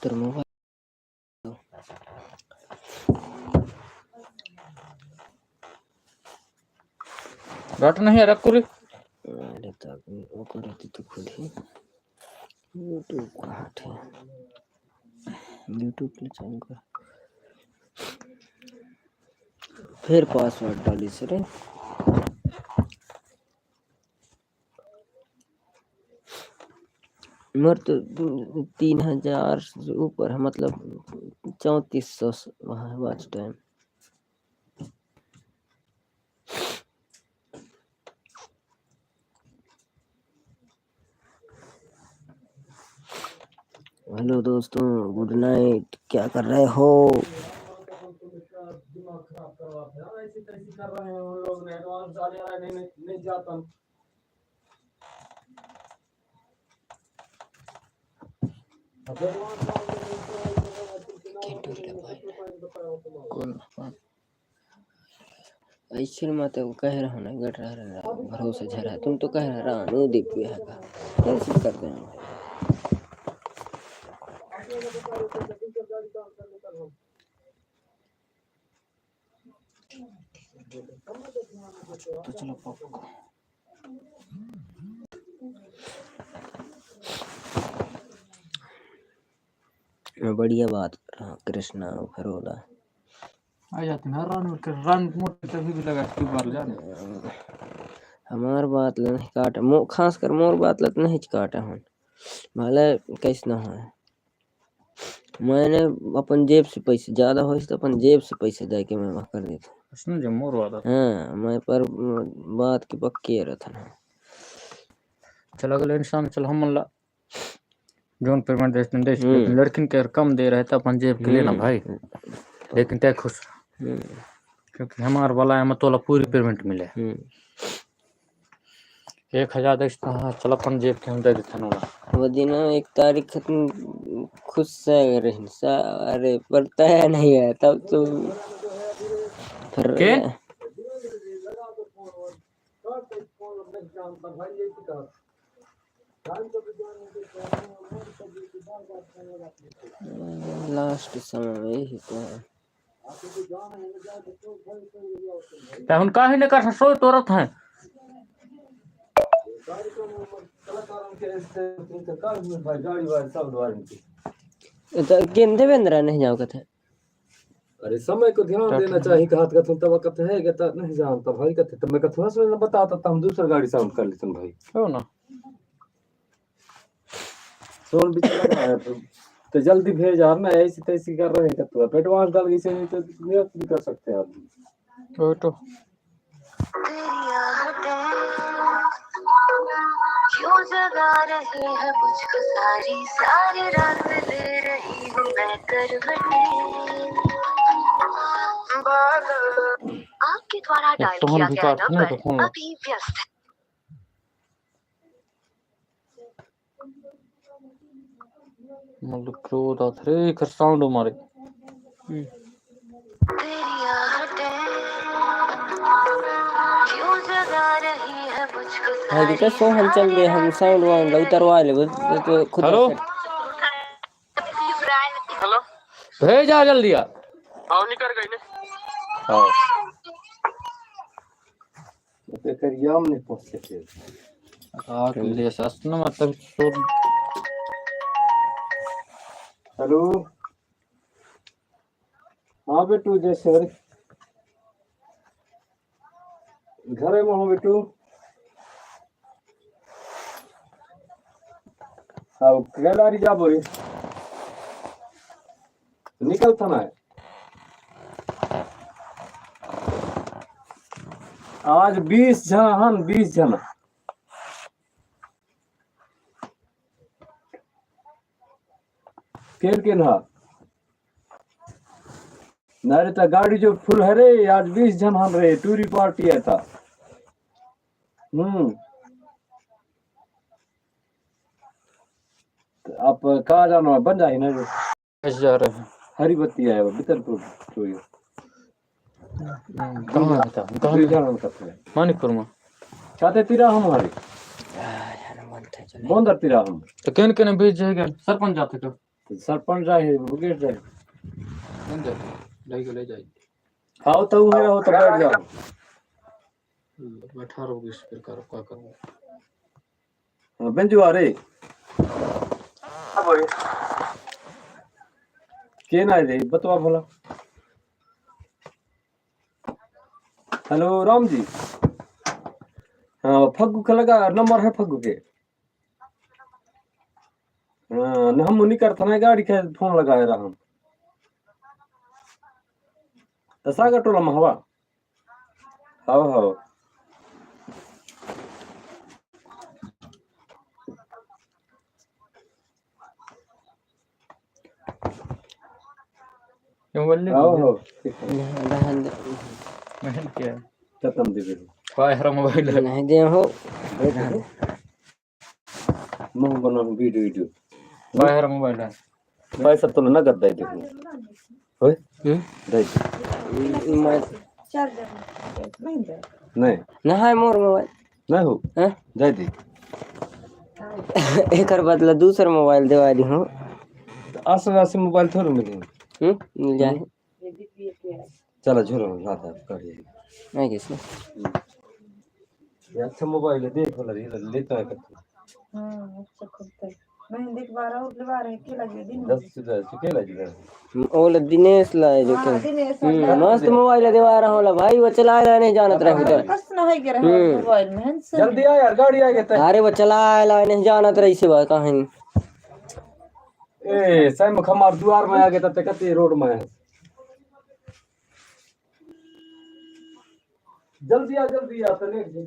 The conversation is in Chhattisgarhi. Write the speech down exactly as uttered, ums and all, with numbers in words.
तोर मोबाइल रट नहीं रख रे। अरे, तब ओकर रहती तो खुद ही YouTube कहाँ थे? YouTube के चालू कर। फिर पासवर्ड डाली से रे। मोर तो दू, तीन हजार से ऊपर है, मतलब चौंतीस सौ से वहाँ watch time। हेलो दोस्तों, गुड नाइट, क्या कर रहे हो? कौन? ऐसे में तो कह रहा हूँ ना, गट रहा, रहा, भरोसा झरा। तुम तो कह रहा, रानू दीपू यहाँ का। कैसे कर देंगे? तो चलो, पक-, बढ़िया बात कर रहा कृष्णा भरोला। आ जाते ना रन, रन मोटे तभी भी लगा के बार जाने। हमार बात ला नहीं काटे, मो-, खासकर मोर बात ला तो नहीं काटे हन। भले कैसे ना होए, मैंने अपन जेब से पैसे ज्यादा होइस तो अपन जेब से पैसे दे के मैं वहाँ कर देता। उसने जो मोर वाला। हाँ, मैं पर बात के पक्के रहता ना। चल अगले इंसान, चल हम ला जोन payment देते हैं, देते हैं। हम्म। लड़किन के अगर कम दे रहे तो अपन जेब के लेना हम्म। भाई, लेकिन तय खुश रह। हम्म। क्योंकि हमार वाला है, मतलब पूरी payment मिले। हम्म। एक हजार देख तो हाँ, चल अपन जेब के हम दे देते हैं ना। वो दिन एक तारीख खत्म खुश से रहिन सा, अरे पर तय नहीं है तब तो फिर के? Last समय यही तो है। तै हुन काहे ने कर सो तोरत है? तो गेंदे बेंदरा नहीं जाओ कथे। अरे समय को ध्यान देना चाहिए, कहत कथुन तब कहते हैं कि त नहीं जानता भाई, कहते तब मैं कथुआ से बता, तब हम दूसरा गाड़ी sound कर लेते हैं भाई। हो ना। सोन बिच लगा है तो, तो जल्दी भेज यार ना, ऐसी तैसी कर रहे हैं कथुआ, advance डाल के इसे नहीं तो नियत भी कर सकते हैं आदमी। वो तो। क्यों जगा रहे हैं मुझको सारी, सारी रात ले रही हूँ मैं करवटें। आपके द्वारा डायल किया गया नंबर अभी व्यस्त है। मतलब क्रोध आत रे, एकर sound मारे। हम्म। भाई बेटा, सोहन चल दे, हम sound वाउंड उतरवा लेबे, तो खुद हेलो। हेलो। भेजा जल्दी आ। हाँ, निकल गई ने। हाँ। तो एकर याम नहीं पहुंच सके। आग ले सस न मतलब सो। हेलो। हाँ बेटू, जय श्री हरि। घरे में हो बेटू। अब कैलारी जाबो रे। निकल थाना है। आज बीस जना हन, बीस जना। केन केन हा? ना रे, त गाड़ी जो full हे रे, आज बीस झन हन रे, टूरी पार्टी हे त। हम्म। त अब का जानो, बन जाही ना रे। कैसे जा रहे हैं? हरी बत्ती आया, बितरपुर टूरी। हम्म, कहाँ है था? कहाँ है? जाना कथे। मानिकपुर में। चाहते तिरा हम हरी। आ, यार, मन था चले। बंदर तिरा हम। तो केन केन बीच जाएगा? सरपंच जाते तो। तो सरपंच जाए, मुकेश जाए। बंदर, ले के ले जाए। हाँ, तो उहे रहो, तो बैठ जाओ। हम्म, बैठा रहो, इस प्रकार का करो। हाँ, बेंजुआ रे। हाँ, बोलिए। के ना रे, बतवा भला। हेलो, राम जी। हाँ, फग्गू के लगा, नंबर हे फग्गू के। हाँ, न हम नहीं करता ना, गाड़ी के फोन लगाए रहा हम। त सागर टोला में हवा? हव, हव। ये मोबाइल ले हव, लीजिए। हव, ठीक है। यहाँ रहन दे। महल क्या है? खत्म दे दे। काय हरा मोबाइल है? नहीं दे हो। बैठ जा। मुंह बना वीडियो, वीडियो। काय हरा मोबाइल है? पैसा तो नगद दे दे। होय? हम्म? दे दे। मैं नहीं। नहीं है मोर मोबाइल। नहीं हो? हैं? दे दे। एकर बदला दूसर मोबाइल देवा दी हूँ। असल, असल मोबाइल थोड़ी मिली। हम्म? मिल जाए। चला, झोलो, ला दे, कर दे। नहीं, किसने? ये अच्छा मोबाइल है, देख वाला, ये लेता है कब? हाँ, अच्छा खुलता है। नहीं, देख, बारह और बारह है, के लगे दिन? दस से दस, के लगे दिन? ओला दिनेश ला है जो हाँ, कि दिनेश हम्म, ला। मस्त मोबाइल है, देवा रहा होला भाई, वो चलाए ला नहीं जानत रहे उधर। कस ना है के रहे हम्म। मोबाइल में, है ना? जल्दी आ यार, गाड़ी आ गई। अरे, वो चलाए ला नहीं जानत रही से बात कहीं। ए, सैम हमार दुआर में आ गए, तब तक कते रोड में है। जल्दी आ, जल्दी आ, तने